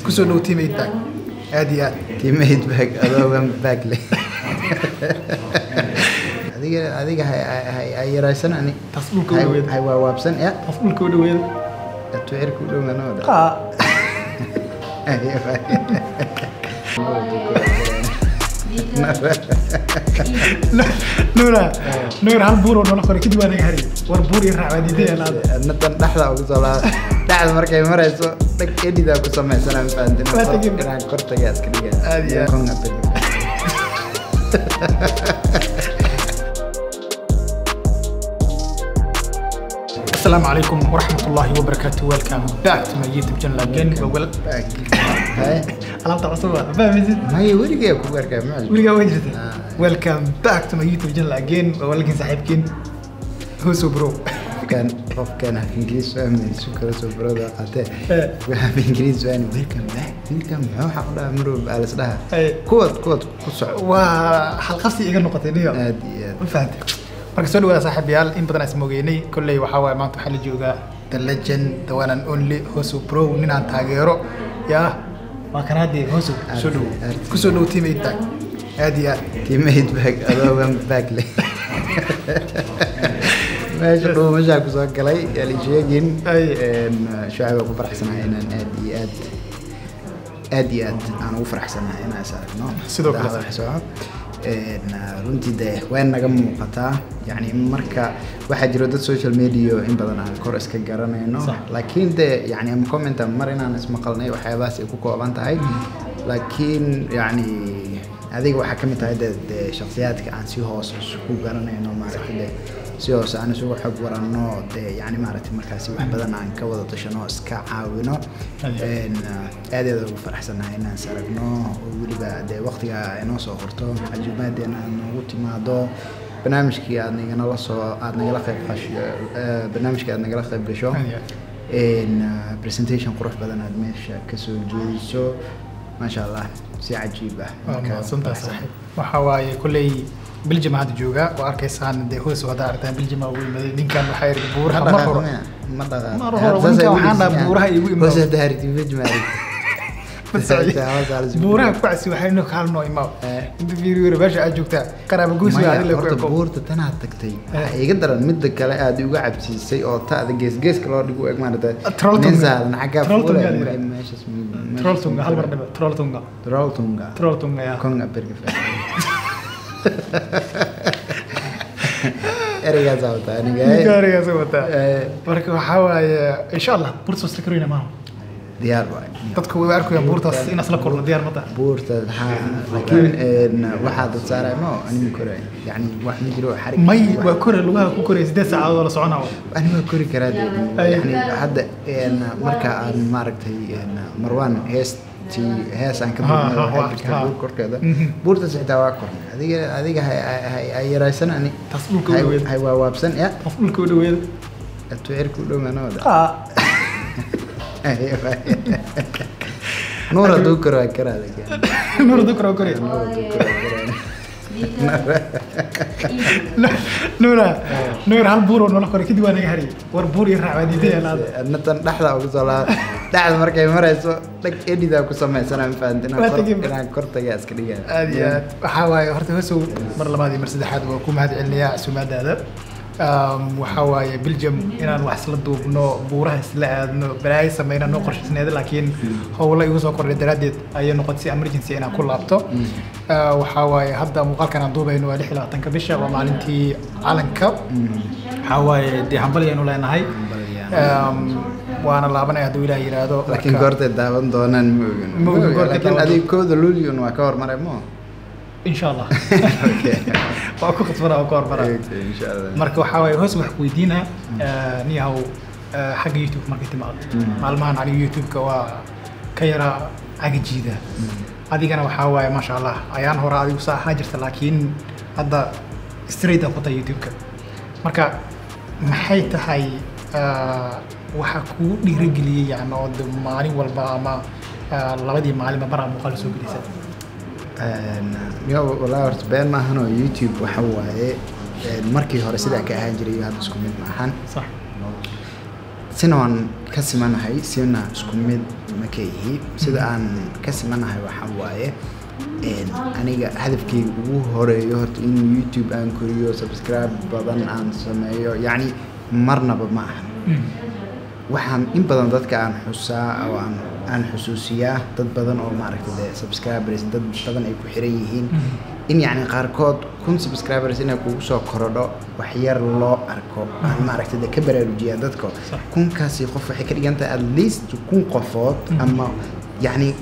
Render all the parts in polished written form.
Kusoo dhow team 8 pack, aad iyo aad. Team 8 pack adoo 1 pack leh. Adiga hay yaraysan ani. Taas dhulka u dhaweed. Hay waawaabsan ya. Taas dhulka u dhaweed. Tucirka u dhow mana wada. Qaa. Nuura, Nuur hal buur oo nolol qoray kadib waa naga haray. War buur iyo raac waa diiday anaada. Adna tan dhexda ugu soo laa. Dhexda markay marayso dhag edida ku samaysanaa ma fahantin. Waa tagin. Inaan kor tagaa iska dhigaa. Aad iyo aad. Konga tago. Asalaamu calaykum waraxmatullaahi wabarakaatu. Welcome back to my YouTube channel again. Well, Back. Hay. Alaabta cusub waa fahmaysid? Maya weligay kugu arkaa macallin. Weligaa waa jirta. Ah. Welcome back to my YouTube channel again. Waa walaalkiin saaxiibkiin Husu bro. Qofkan af Ingiriis fahmayn si kala soo barada qaatee. Eh. Af Ingiriis fahmayn welcome back. Welcome muxuu waxa u dhahaa marwab aa la is dhahaa. Eh. Kuwad ku soco. Waa halqabsi iga noqotay niyo. Aad iyo aad. Ma fahantay? Marka soo dhawaada saaxiibayaal, in badan is mogeynay. Kolley waxaa waaye maanta waxaa la joogaa the legend, the one and only Hosu bro, nin aan taageero. Yaa waa kan hadde Hosu, soo dhow. Aad. Ku soo dhow team 8 pack. Aad iyo aad. Team 8 pack adoo 1 pack leh. Meesha dhuumashaa ku soo galay yaa la sheegin. Ay. Shucayb waa ku faraxsanahay inaan aad iyo aad aad iyo aad aan ugu faraxsanahay inaan is aragno. Sidoo kale. Hadal soco. Runtii dee way naga muuqataa, yacni marka waxaa jiro dad social media in badan aan kor iska garanayno. Sax. Laakiin dee yacni ama comment ama mar inaan ismaqalnay waxyaabahaas ay ku kooban tahay, laakiin yacni adiga waxaa ka mid tahay dee shakhsiyaadka aan si hoose isku garanayno, maaragtay, dee si hoose aan isugu xog waranno, dee yacni maaragtay markaasi wax badan aan ka wada tashano, iska caawino. Aad aad ugu faraxsanahay inaan is aragno oo weliba dee waqtiga inoo soo horto cajiibaadeena aad noogu timaado barnaamijkii aad naganala soo aad nagala qayb qasho, barnaamijkii aad nagala qayb gasho. Aad iyo aad. Presentation qurux badan aad meesha kasoo jeediso, maasha Allah, si cajiib ah. Waa Marka, mahadsantahay faraxsan. saaxiib. Waxa waaye kolley Belgium hadda joogaa, waa arkaysaan dee Hosu hadda aragtaan Belgium ugu yimaday ninkan. Waxaa yidhi buuraha Ma mar hore. dhaqaaqo miya? Ma dhaqaaqo. Mar hore ninkan waxaan dhahaa buuraha iigu imaado. Hoos hadda harti ma Buuraha ku casi waxay inuu kaalno imaw. Eh. Inta fiiriyo meesha aad joogtaa qaraaba goys waa Maya, adila ku horta eko. Buurta tanaad tagtay waxaa iga daran midda kale aad iga cabsiisay oo ta'da gees-geeska loo dhigo u eg maaragtay. Trolltunga. Nin saaran xaggaa Trolltunga fuulay, la yidhaahdaa. meeshaas Trolltunga hal mar dhiba Trolltunga. Trolltunga. Trolltunga yaa. Konga berga ereygaas wataa aniga. Ninka ereygaas wataa. Eh. Marka waxaa waaye insha Allah buurta soo karayna maaha. Diyaar waay. Dadku way arkayaan buurtaas in asla korno, diyaar ma tahay? Buurta haa, laakiin waxaa dad saaray ma ani ma koray, yacni wax ma jiro xarig. May waa kore lugaha ku koraya 8 saacadood oo la soconaa. Ani waa kori karaa dee. Ay. Yani hadda marka aan maaragtay Marwaan heestii hees aan ka Ha, duubnay ha, waxaa waa, jirtaa ha. buur korkeeda. Buurtaas xitaa waa kornay. Adiga hay yaraysan ani. Taas dhulka u dhaweed. Hay waawaabsan ya. Taas dhulka u dhaweed. Tucirka u dhow mana wada. Qaa. Nuur hadduu koro waa karaa laakiin. Nuur hadduu koro waa koraya. Nuur hadduu koro waa karaa. Nuura, Nuur hal buur oo nolol qoray kadib waa naga haray. War buur iyo raac waa diiday anaada. Adna tan dhexda ugu soo laa. Dhexda markay marayso dhag edida ku samaysanaa ma fahantin. Waa tagin. Inaan kor tagaa iska dhigaa. Aad iyo aad. Waxaa waaye horta Hosow mar labaad iyo mar saddexaad waa ku mahad celinayaa casuumaadaada. Waxaa waaye Belgium inaan wax isla duubno, buuraha isla aadno, balaayo sameyna noo qorshaysneed, laakiin howlo igu soo kordhay daraaddeed ayay noqotay si emergency inaan ku laabto. Waxaa waaye hadda muuqaalkan aan duubayno waa 26-ka bisha, waa maalintii calanka. Waxaa waaye dee hambalyaynu leenahay. Hambalyaan. Waana laabanaya hadduu Ilaah yiraahdo. Laakiin goortay daawan doonaan ma ogin. Ma ogin goortay Laakiin daawan adiga 1-da Luuliyun waa ka hormaray mo. Insha Allah. Okay. Waa ku khasbanaa, waa ku hormaraa. Okay, insha Allah. Marka waxaa waaye hoos wax ku weydiinaa niyahow, xagga YouTube markay timaado. Maalmahan aniga YouTube-ka waa ka yara cagajiida, adigana waxaa waaye maasha Allah ayaan hore adigu saa ahaa jirta, laakiin hadda straight aa ku tahay YouTube-ka. Marka maxay tahay waxa kugu dhiirigeliyey yani oo de maalin walba ama labadii maalinba mar aa muuqaal soo gelisa? Yo, wallahi horta been maahan oo YouTube waxa waaye markii hore sidaa ka ahaan jiray iyo hadda isku mid ma ahan. Sax. Sina waan ka simanahay, sina isku mid ma ka ihi. Sida aan ka simanahay waxaa waaye, aniga hadafkeyga ugu horeeyo horta in YouTube aan koriyo, subscribe badan aan sameeyo, yacni marnaba ma ahan. Waxaan in badan dadka aan xusaa oo aan xusuusiyaa dad badan oo maaragtay dee subscribers dad badan ay ku xiran yihiin, in yacni qaarkood 1000 subscribers inay kugu soo korodho wax yar loo arko. Aan maaragtay dee ka baraarujiyaa dadka, 1000-kaasi qof waxay ka dhigan tahay at least 1000 qofood ama yacni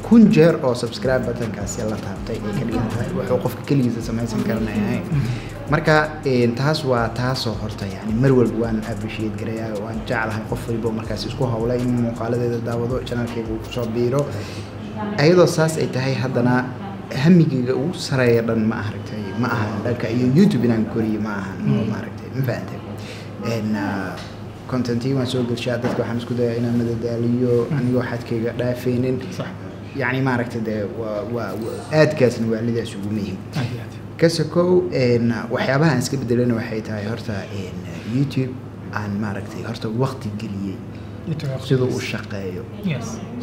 1000 jeer oo subscribe buttonkaasi la taabtay ay ka dhigan tahay, wuxuu qofka keligiisa samaysan karanay ahayn. Marka taas waa taasoo horta yani mar walba waan appreciate garayaa, waan jeclahay qof waliba oo markaas isku hawlay in muuqaaladeeda daawado, channelkayga uu kusoo biiro. Ayadoo saas ay tahay, haddana hamigayga ugu sareeya dhan ma aragtay, ma ahan dhanka iyo YouTube inaan koriyo, ma ahan oo maaragtay, ma fahantay? Contentii waan soo gelshaa, dadka waxaan isku dayaa inaan madadaaliyo anigoo xadkayga dhaafaynin. Yacni maaragtay dee waa aadkaasna waalidaas uguma yihin. Aad iyo aad. Ka sokow, waxyaabaha aan iska bedelana waxay tahay horta YouTube aan maaragtay horta waqti geliyey YouTube siduu u shaqeeyo,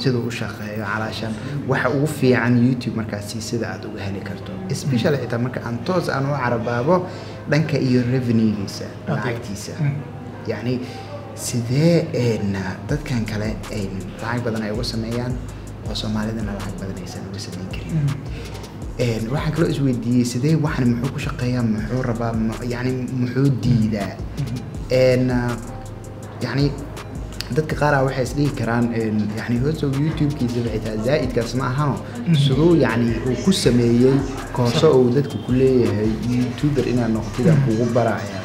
siduu u shaqeeyo, calaashan waxa ugu fiican YouTube markaasi sida aad uga heli karto, especially xitaa marka aan toos aan u carabaabo dhanka iyo revenuegiisa, lacagtiisa. Yacni sidee dadkan kale ay lacag badan ay uga sameeyaan oo Soomaalidana lacag badan aysan uga sameyn karin? Waxaan kaloo isweydiiyey sidee waxan muxuu ku shaqeeyaa, muxuu rabaa, yacni muxuu diidaa? Yacni dadka qaar ah waxay isdhihi karaan, yacni hoosow YouTube-kiisa xitaa zaa'idkaas ma ahano, siduu yacni uu ku sameeyey koorso uu dadku ku leeyahay YouTuber inaad noqotid aan kugu baraya?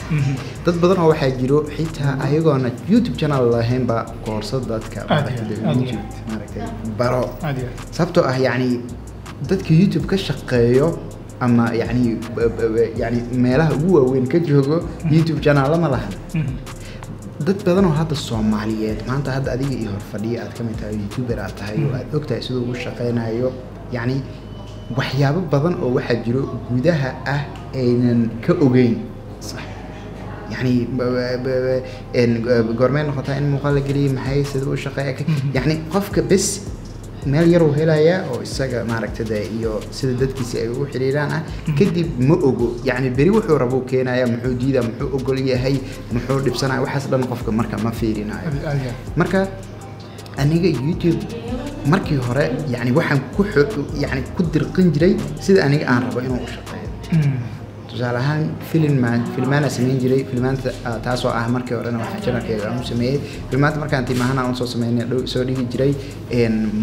Dad badan oo waxaa jiro xitaa ayagoona YouTube channel lahaynba koorso dadka Aad iyo maaragtay aad, aad iyo YouTube aad. maaragtay baro, Aad iyo aad. sababtoo ah yacni dadka YouTube ka shaqeeyo ama yacni yacni meelaha ugu waaweyn ka joogo YouTube channel lama lahan. Dad badan oo hadda Soomaaliyeed maanta hadda adiga iyo hor fadhiya aad ka mid tahay, YouTuber aad tahay oo aad ogtahay siduu ugu shaqeynayo, yacni waxyaabo badan oo waxaa jiro gudaha ah aynan ka ogeyn. Yacni goormay noqotaa in muuqaal la geliyay, maxay sida u shaqeeya? Yacni qofka bes meel yar uu helayaa oo isaga maaragtay dee iyo sida dadkiisa ay ugu xiriiraan ah, kadib ma ogo yacni beri wuxuu rabo keenaya, muxuu diidaa, muxuu ogol yahay, muxuu dhibsanaya, waxaas dhan qofka marka ma fiirinayo. Aad iyo aad. Marka aniga YouTube markii hore yacni waxaan ku yacni ku dirqin jiray sida aniga aan rabo inuu u shaqeeyo. Tusaale ahaan filmaan filmaana samayn jiray, filmaanta taasoo ah markii horena waxaa channelkayga aan u sameeyey filmaanta markaan timaahana aan soo sameynay dhow soo dhigi jiray.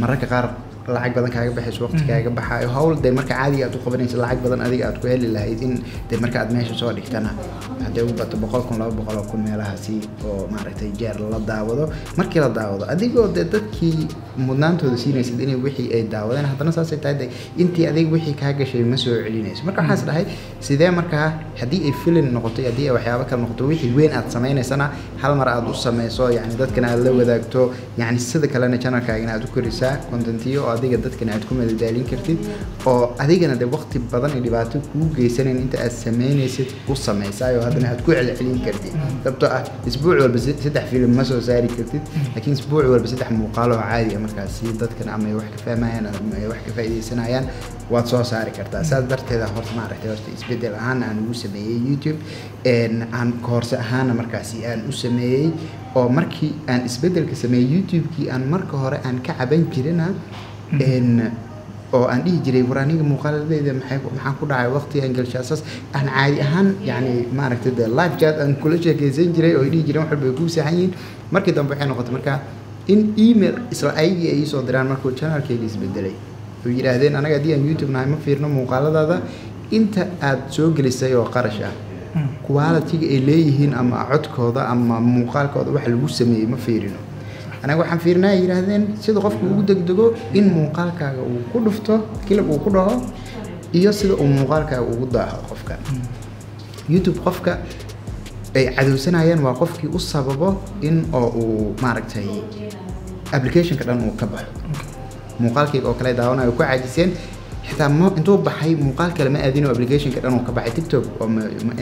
Mararka qaar lacag badan kaaga baxayso, waqti kaaga baxaayo, hawl dee marka caadiga aad u qabanayso lacag badan adiga aad ku heli lahayd, in dee marka aad meesha soo dhigtana haddii ugu bato 100,000, 200,000 meelahaasi oo maaragtay jeer la daawado. Markii la daawado, adigoo dee dadkii mudnaantooda siinaysid inay wixii ay daawadeen, haddana saasay tahay dee intii adiga wixii kaa gashay ma soo celinayso. Marka waxaan is dhahay sidee markaa haddii ay filin noqoto iyo haddii ay waxyaabo kale noqoto, wixii weyn aad sameynaysana hal mar aad u sameyso, yacni dadkana aad la wadaagto, yacni sida kalena channelkaagana aad u korisaa contentiyo oo adiga dadkana aad ku madadaalin kartid oo adigana dee waqti badan iyo dhibaato kuu geysanayn inta aad sameynaysid u samaysaay oo haddana aad ku celcelin kartid, sababtoo ah isbuuc walba saddex film ma soo saari kartid, laakiin isbuuc walba saddex muuqaal oo caadi ah markaasi dadkana ama ay wax ka fahmayaan ama ay wax ka faa'iidaysanayaan waad soo saari kartaa. Saas darteeda horta maaragtay horta isbeddel ahaan aan ugu sameeyey YouTube, aan koorse ahaana markaasi aan u sameeyey, oo markii aan isbeddelka sameeyey YouTube-kii aan marka hore aan ka caban jirina, oo aan dhihi jiray war aniga muuqaaladeyda maxay maxaan ku dhacay waqti aan gelshaa, saas aan caadi ahaan yacni maaragtay dee live chat aan kula sheekaysan jiray oo ay dhihi jireen wax walba ay kuu saxan yihiin. Markii dambe waxay noqotay marka in email isla ayagii ay iisoo diraan markuu channelkayga isbedelay oo yidhaahdeen anaga haddii aan YouTube nahay ma fiirno muuqaaladaada inta aad soo gelisay oo qarash ah, quality-ga ay leeyihiin ama codkooda ama muuqaalkooda wax lagu sameeyey ma fiirino, anaga waxaan fiirinaa ay yidhaahdeen sida qofku ugu degdego in muuqaalkaaga uu ku dhufto click uu ku dhaho iyo sida uu muuqaalkaaga ugu daaho. Qofka YouTube qofka ay cadowsanayaan waa qofkii u sababo in oo uu maaragtay applicationka dhan uu ka baxo. Muuqaalkayga oo kale daawanayo ku caajiseen, xitaa ma intuu baxay muuqaal kale ma aadin oo applicationka dhan uu ka baxay, TikTok oo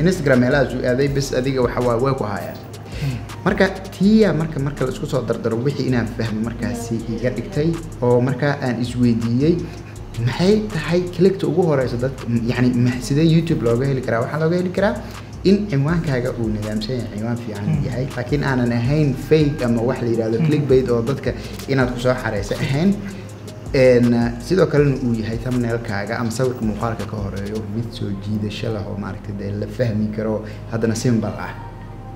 Instagram meelahaas uu aaday, bes adiga waxa waa way ku hayaan. Marka tiya marka la isku soo dardaro wixii inaan fahmo markaasi iga dhigtay, oo markaa aan isweydiiyey maxay tahay clickta ugu horeysa dadka, yani sidee YouTube looga heli karaa. Waxaa looga heli karaa in cinwaankaaga uu nidaamsan yahay, cinwaan fiican yahay, laakiin aanan ahayn fake ama wax la yidhahdo clickbait oo dadka inaad kusoo xareysa ahayn. Sidoo kalena uu yahay thumbnailkaaga ama sawirka muuqaalka ka horeeyo mid soo jiidasho leh oo maaragtay dee la fahmi karo, haddana simple ah,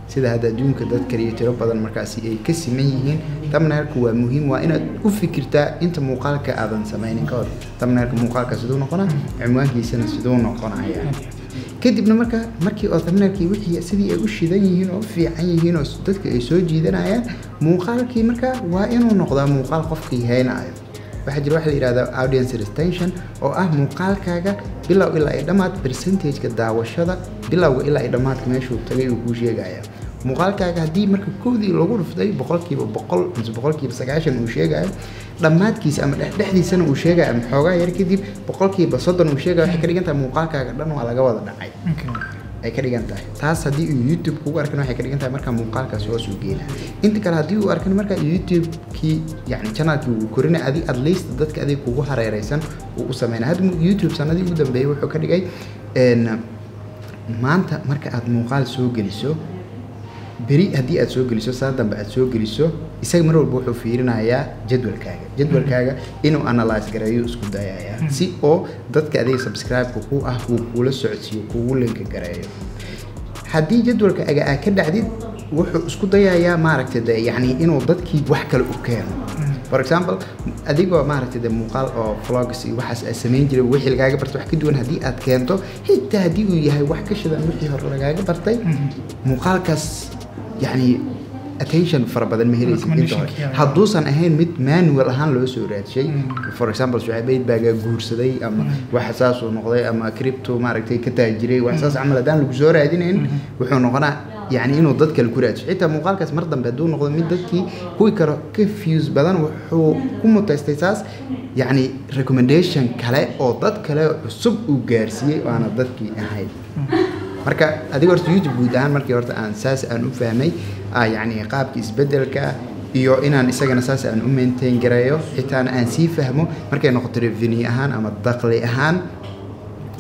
sida hadda adduunka dad creatoro badan markaasi ay ka siman yihiin. Thumbnailku waa muhiim, waa inaad u fikirtaa inta muuqaalka aadan sameynin ka hor thumbnailka muuqaalka siduu noqonaa, cinwaankiisana siduu noqonaya. Kadibna marka markii oo thumbnailkii wixii sidii ay u shidan yihiin oo u fiican yihiin oo dadka ay soo jiidanayaan, muuqaalkii marka waa inuu noqdaa muuqaal qofkii haynayo. Waxaa jira waxa la yidhahdaa audience retention, oo ah muuqaalkaaga bilow ilaa ay dhammaad percentage-ka daawashada bilowga ilaa ay dhammaadka meeshuu tagay uu kuu sheegaya. Muuqaalkaaga haddii marka kowdii lagu dhuftay 100% mise 90% uu sheegayo, dhammaadkiisa ama dhexdhexdiisana uu sheegayo ama xoogaa yar kadib 30% uu sheegayo, waxay ka dhigan tahay muuqaalkaaga dhan waa laga wada dhacay ay ka dhigan tahay. Taas haddii uu YouTube kugu arkan, waxay ka dhigan tahay markaa muuqaalkaas hoos uu geynaa. Inta kale haddii uu arkan, markaa YouTube-kii yani channelkii wuu korinay, adi at least dadka adiga kugu hareereysan uu u sameynaya. Hadda YouTube sanadii ugu dambeeyey wuxuu ka dhigay maanta marka aad muuqaal soo geliso, beri haddii aad soo geliso, saa dambe aad soo geliso, isaga mar walba wuxuu fiirinayaa jadwalkaaga inuu analyze gareeyo isku dayayaa, si oo dadka adiga subscribe-ka ku ah uu kula socodsiiyo, kugu link gareeyo. Haddii jadwalka aga aa ka dhacdid, wuxuu isku dayayaa maaragtay de yani inuu dadkii wax kale u keeno. For example, adigoo maaragtay de muuqaal oo vlogs iyo waxaas aad samayn jiray, wixii lagaaga bartay wax ka duwan haddii aad keento, xitaa haddii uu yahay wax ka shidan wixii hore lagaaga bartay, muuqaalkaas yani attention fara badan ma helaysid inta hore, hadduusan ahayn mid manual ahaan loo soo raadshay. For example, Shucayb baagaa guursaday ama wax saasuu noqday ama crypto maaragtay ka taajiray, wax saas camal haddaan lagu soo raadinayn, wuxuu noqonaa yani inuu dad kale ku raadsho. Xitaa muuqaalkaas mar dambe hadduu noqdo mid dadkii kuwii kale ka views badan, wuxuu ku mutaystay saas yani recommendation kale oo dad kale cusub uu gaarsiiyey oo aana dadkii ahayn. Marka adiga horta YouTube guud ahaan markii horta aan saas aan u fahmay yani qaabka isbedelka iyo inaan isagana saas aan u maintain gareeyo, xitaana aan sii fahmo markay noqoto revenue ahaan ama dakhli ahaan,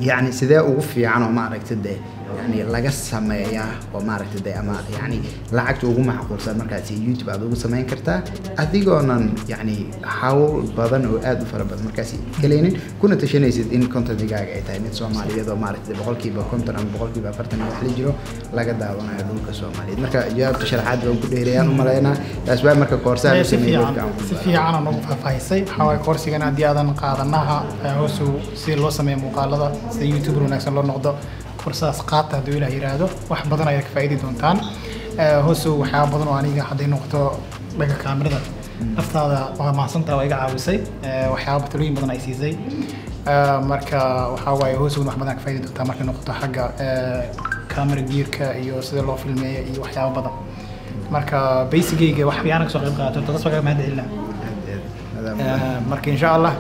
yani sidee ugu fiican oo maaragta de yani laga sameeyaa oo maaragta de ama yani lacagta ugu macquulsan markaasi YouTube aad ugu samayn kartaa adigoonan yani hawl badan oo aad u fara badan markaasi galaynin, kuna tashanaysid in contentigaaga ay tahay mid Soomaaliyeed oo maaragta 50% ama 40% wax la jiro laga daawanayo dhulka Soomaaliyeed. Marka jawaabta sharaxaad baan ku dheereeyaan u malaynaa, taas waa marka koorsaha si fiican, si fiican aan ugu faahfaahisay. Waxaa waaye koorsigan haddii aadan qaadanaha hoosu si loo sameeyo muuqaalada, sida YouTuber wanaagsan loo noqdo, fursadaas qaata. Hadduu Ilaah yiraahdo, wax badan ayaad ka faa'iidi doontaan. Hoosow, waxyaaba badan oo aniga hadday noqoto dhanka kaamirada naftaada waa mahadsantaha, waa iga caawisay, waxyaaba talooyin badan ay siisay. Marka waxaa waaye hoosowna wax badan ka faa'iidi doontaa markay noqoto xagga camera gearka iyo sida loo filmeeyo iyo waxyaaba badan. Marka basicgayga wax fiican ka soo qayb qaadato, taas waa kaga mahad celinaa. Marka insha Allah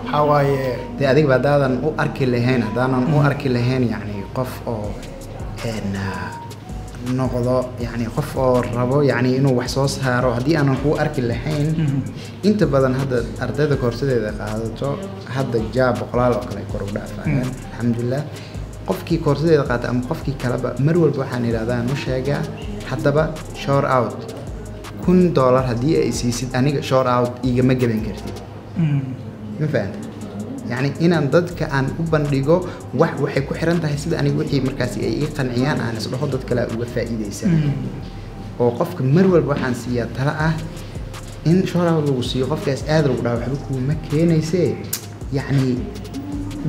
waxaa waaye dee adigaba haddaadan u arki lahayn, haddaanan u arki lahayn yani qof oo noqdo yani qof oo rabo yani inuu wax soo saaro, haddii aanan kuu arki lahayn, inta badan hadda ardayda koorsadeeda qaadato hadda jaa boqolaal oo kale ay kor u dhaafayaan, alxamdulilah. Qofkii koorsadeeda qaata ama qofkii kaleba, mar walba waxaan idhahdaa u sheegaa, haddaba shout out $1000 haddii ay siisid aniga, shout out igama gaban kartid. Ma fahanta? Yani inaan dadka aan u bandhigo wax waxay ku xiran tahay sida aniga wixii markaasi ay ii qanciyaan aan isdhaho dad kale uga faa'iidaysan. Oo qofka mar walba waxaan siiyaa tala ah in shout out lagu siiyo, qofkaas aad lagu dhaho waxba kuuma keenaysee, yacni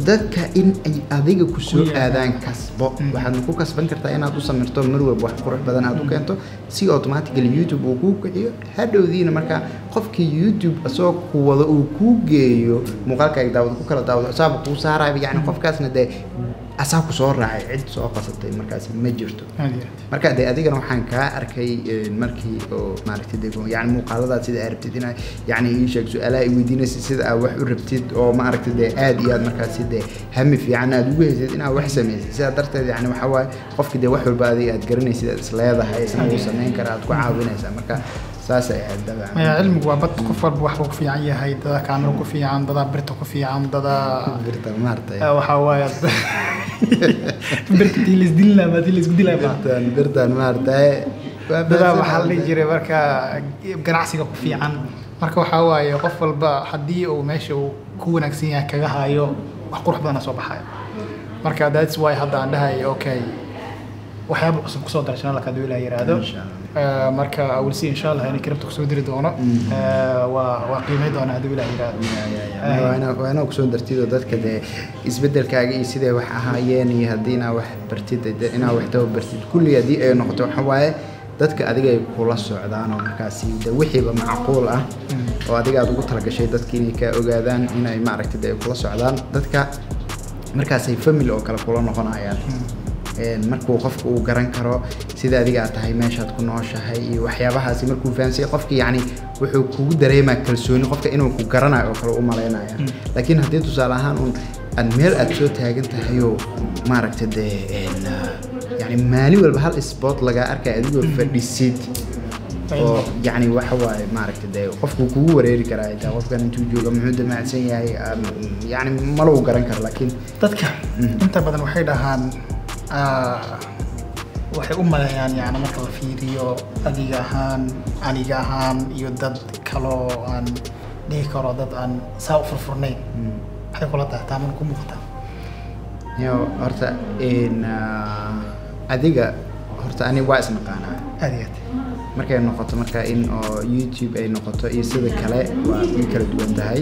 dadka in ay adiga ku soo aadaan kasbo. Waxaadna ku kasban kartaa inaad u samirto, mar walba wax qurux badan aad u keento, si automatically YouTube uu kuu kiciyo. Hadhowdiina markaa qofkii YouTube asagoo ku wado uu kuu geeyo muuqaalkaaga daawado, ku kala daawado, saaba kuu saaraya, yani qofkaasna dee Asaa ku soo raacay, cid soo qasabtay markaasi ma jirto. Aad iyo aad. Marka dee adigana waxaan kaa arkay markii oo maaragtay dee yani muuqaaladaad sida aad rabtid inaa yani ii sheeg, su-aalaha i weydiinaysid, sida aad wax u rabtid oo maaragtay dee aad iyo aad markaasi dee hami fiican aad ugu haysid inaad wax samaysid. Sidaa darteed yani waxaa waaye qofki dee wax walba adiga aad garanaysid, aad is leedahay isna wuu samayn karaa, aad ku caawinaysaa. Marka saasay ahayd dabcan. Maya, cilmigu waa bad, qof walba wax buu ku fiican yahay. Dadaa kaamiro ku fiican, dadaa birta ku fiican, dadaa Birta maaragtay. Waxaa waaye birta tii laisdilina ma tii laisku dilaa ma Birtan maaragtay waa dadaa baadsan. Waxaa la dhihi jiray marka ganacsiga ku fiican. Marka waxaa waaye qof walba haddii uu meesha uu ku wanaagsan yahay kaga hayo, wax qurux badana soo baxayo. Marka that's why hadda aan dhahay okay, waxyaaba cusub kusoo dara channelka hadduu Ilaah yiraahdo. Insha Allah. Marka I will see, insha Allah, inay crypto kusoo diri doono. Waa qiimay doona hadduu Ilaah yiraahdo. Waa inaa kusoo dartid oo dadka dee isbedelkaaga iyo siday wax ahaayeen iyo haddii inaa wax bartid dee inaa wax tababartid kulli haddii ay noqoto, waxa waaye dadka adiga ay kula socdaan oo markaasi de wixiiba macquul ah oo adiga aad ugu talagashay dadka inay kaa ogaadaan, inay maaragtay dee ay kula socdaan dadka, markaasay family oo kale kula noqonayaan. Markuu qofku uu garan karo sida adiga aad tahay, meeshaad ku nooshahay iyo waxyaabahaasi markuu fahamsay qofki, yacni wuxuu kugu dareemaa kalsooni, qofka inuu ku garanayo oo kale u malaynaya. Laakiin haddii tusaale ahaan un aad meel aad soo taagan tahayoo maaragtay dee yacni maalin walba hal spot lagaa arkaya adigoo fadhisid oo yacni waxa waaye maaragtay dee qofku kugu wareeri karaa xitaa, qofkan intuu jooga muxuu damacsan yahay, yacni ma lagu garan karo, laakiin Dadka inta badan waxay dhahaan waxay u maleeyaan yani marka la fiiriyo adiga ahaan, aniga ahaan iyo dad kaloo aan dhihi karo dad aan saa u furfurnayn. Maxay kula tahay? Taaman ku muuqataa? Yo, horta adiga horta ani waa isnaqaanaa. Aad iyo aad. Markay noqoto marka in oo YouTube ay noqoto iyo sida kale waa way kala duwan tahay.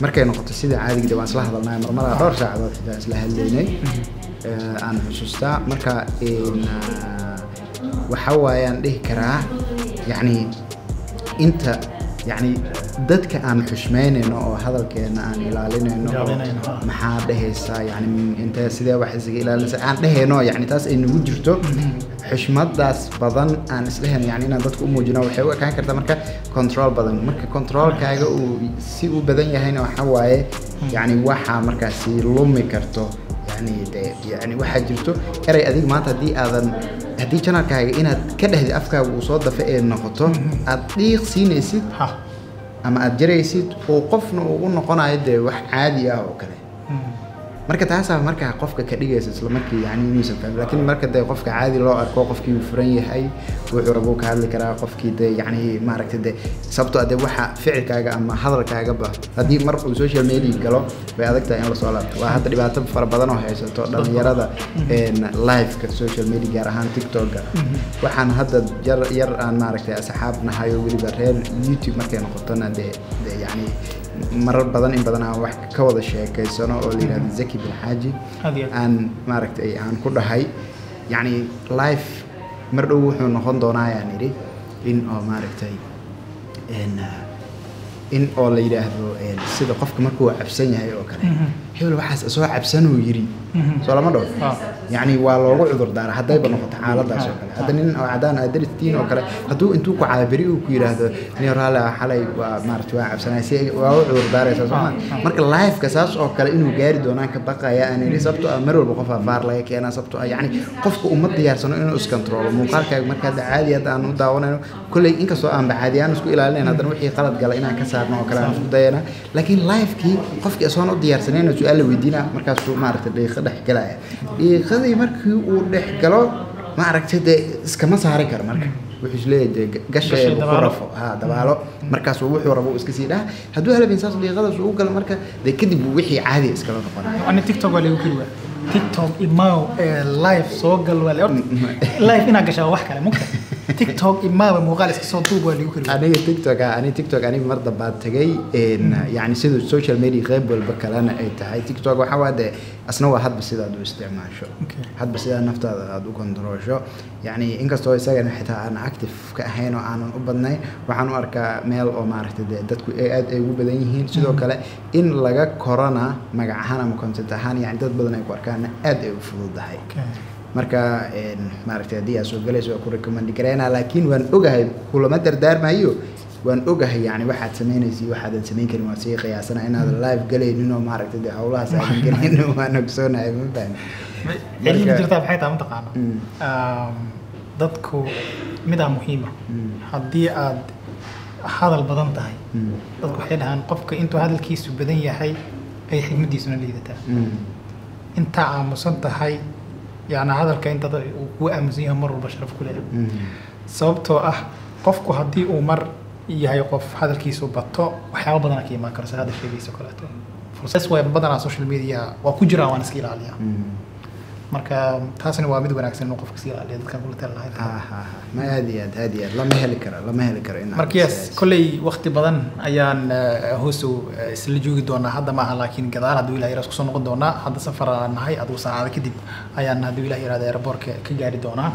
Markay noqoto sida caadiga de waan isla hadalnay, marmaraa dhowr saacadood xitaa isla hadlaynay aan xusuustaa. Marka waxa waayaan dhihi karaa yacni inta yacni dadka aan xushmeynayno oo hadalkeena aan ilaalinayno oo Ilaalinayno, ha. Maxaa dhehaysaa, yani intee sidee wax isaga ilaalinaysa aan dhehayno, yani taas ay nagu jirto xushmadaas badan aan isdhehayno, yani inaan dadka u muujino waxay u ekaan kartaa marka control badan. Marka controlkaaga uu si u badan yahayna waxa waaye yani waxaa markaasi lumi karto yani de yani waxaa jirto erey adiga maanta haddii aadan haddii channelkaaga inaad ka dhehdi afkaaga uu soo dafa ee noqoto aad dhiiq siinaysid ama aad jaraysid oo qofna uu u noqonayo dee wax caadi ah oo kale. Marka taasaa markaa qofka ka dhigaysa isla markii yani inuusan fahmin. Laakiin marka dee qofka caadi loo arko, qofkii uu furan yahay, wuxuu rabo ka hadli karaa qofkii dee yani maaragtay dee sababtoo ah dee waxa ficilkaaga ama hadalkaagaba haddii mar uu social media galo way adag tahay in lasoo laabto. Waa hadda dhibaato fara badan oo haysato dhalinyarada live-ka social media, gaar ahaan TikTok-ga. Waxaan hadda yar yar aan maaragtay asxaab nahay oo weliba reer YouTube markay noqotona dee yani marar badan in badan aan wax ka wada sheekaysano oo la yidhahdo Zaki bin Xaaji Aad iyo aad. aan maaragtay aan ku dhahay yacni live mar dhow wuxuu noqon doonaa ayaan idhi in oo maaragtay in oo la yidhaahdo sida qofka markuu cabsan yahay oo kale, hebel waxaas soo cabsanuu yidhi, soo lama dhaho. Yacni waa loogu cudur daara haddayba noqoto xaaladaas oo kale. Hadda nin oo cadaan aad daristiin oo kale hadduu intuu ku caayo beri uu ku yidhaahdo nin raalli ah, xalay waa maaragtay waa cabsanay, si waa u cudur daaraysaa soo ma. Marka live-ka saas oo kale inuu gaari doonaan ka baqaya aan idhi, sababtoo ah mar walba qof afaar laga keenaa, sababtoo ah yacni qofka uma diyaarsano inuu iskontroolo muuqaalkaaga. Marka hadda caadi hadda aan u daawanayno kolley, inkastoo aan caadi aan isku ilaalinayn, haddana wixii qalad gala inaan ka saarno oo kale aan isku dayana. Laakiin live-kii qofkii asoon u diyaarsanayna su-aal la weydiina, markaasuu maaragtay dhiiqo dhex galaya. Dhiiqadii markii uu dhex galo maaragtay dee iskama saari karo. Marka wuxuu isleeyahay dee gasha Gashay ee ku dabaalo. rafo ha dabaalo, markaasuu wuxuu rabo uu iska sii dhaha. Hadduu halabin saas dhiiqadaas uu galo, marka dee kadib wixii caadi iskala noqonaya. Ani TikTok waa lagu keli waa TikTok imaw ee live soo gal waa horta live inaad gashaa waa wax kale mugta. TikTok imaaba muuqaal iska soo duub waa lagu kari. Aniga TikTok, ani TikTok aniga mar dambaad tagay. Yani sida social media qayb walba kalena ay tahay, TikTok waxa waa dee asna waa hadba sidaad u isticmaasho, hadba sidaa naftaada aada u kontrolsho. Yani inkastoo isagana xitaa aan active ka ahayn oo aanan u badnayn, waxaan u arkaa meel oo maaragtay dee dadku ay aad ay ugu badan yihiin. Sidoo kale in laga korona magac ahaan ama content ahaan, yani dad badan ay ku arkaana aad ay u fududahay. Marka maaragtay haddii aad soo galayso waa ku recommend gareynaa, laakiin waan ogahay kulama dardaarmayo. Waan ogahay yani waxaad samaynaysa iyo waxaadan samayn karin, waan sii qiyaasana inaadan live galaynin oo maaragtay dee howlahaas aadan galaynin, waan ogsoonahay, ma fahmi? Cilmi jirtaa maxay tahay mataqaana? Dadku midaa muhiima, haddii aad hadal badan tahay, dadku waxay dhahaan qofka intuu hadalkiisu badan yahay ay xigmadiisuna liidataa. Intaa aamusan tahay, yani hadalka inta uu kuu aamusan yahay mar walba sharaf ku leeyahay, sababtoo ah qofku haddii uu mar yahay qof hadalkiisu bato, waxyaaba badanaa ka imaan karo sida hadda sheegayso kaleeto. Fursad way badanaa social media waa ku jiraa, waan iska ilaaliyaa. Marka taasina waa mid wanaagsan inuu qofka iska ilaaliyo, dadkan kula talin lahayd. Ha ha ha, ma aad iyo aad, aad iyo aad, lama heli karo, lama heli karo in aad Marka yes, kolley waqti badan ayaan hoosow isla joogi doonaa. Hadda maaha, laakiin gadaal hadduu Ilaah yiraahdo isku soo noqon doonaa. Hadda safar aan nahay, adigu saacada kadib ayaan hadduu Ilaah yiraahdo airportka ka gaari doonaa.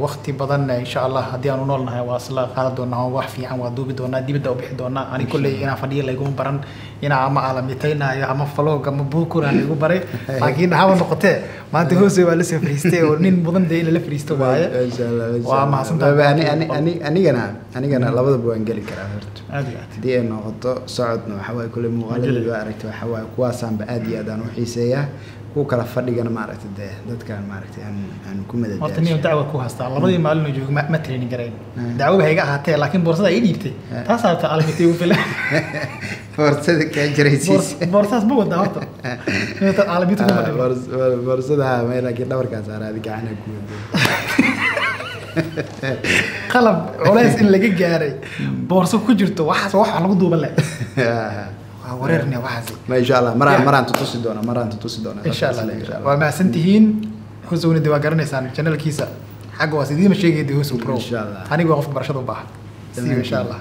Waqti badan insha Allah haddii aan u nool nahay waa isla qaadan doonaa oo wax fiican waa duubi doonaa, dibadda u bixi doonaa. Ani kolley inaan fadhiyo layguma baran, inaan ama aalamitaynaayo ama vlog ama buukuraan laygu baray, laakiin haba noqotee maanta hoose waa la soo fariistay oo nin mudan dee in lala fariisto waaye. Masha Allah, masha Waa Allah. mahadsantahay. Baba, ani anigana labadaba waan geli karaa horta. Aad iyo aad. Haddii ay noqoto socodna waxa waaye kulle muuqaaladii waa aragtay, waxa waaye kuwaasaanba aad iyo aad aan u xiiseeyaa. Kuwa kala fadhigana maaragtay dee dadkan maaragtay aan ku Horta nin madadaasho. Dacwa ku haystaa, labadii maalin oo joogo ma training garayn. Dacwaba ha iga ahaatee, laakiin boorsada ay dhiibtay taasaa ta almitay ugu filan. Boorsada kaa jiraysiis. Boorsaas ma wadaa horta. Inta almita kuma dhibin. Boorsada may, laakiin dhabarkaa saara, adi gacana ku wado. Qalab culays in laga gaaray boorso ku jirto, waxaas wax lagu duuban leh waa wareerna waxaas. Ma insha Allah maraan maraan tutusi doona, maraan tutusi doona. Insha Allah. Waa mahadsantihiin. Husowna de waa garanaysaan channelkiisa xagga waa sidiima sheegay de Husow Pro. Insha Allah. Aniga waa qofka barashada u baahan. See you insha Allah.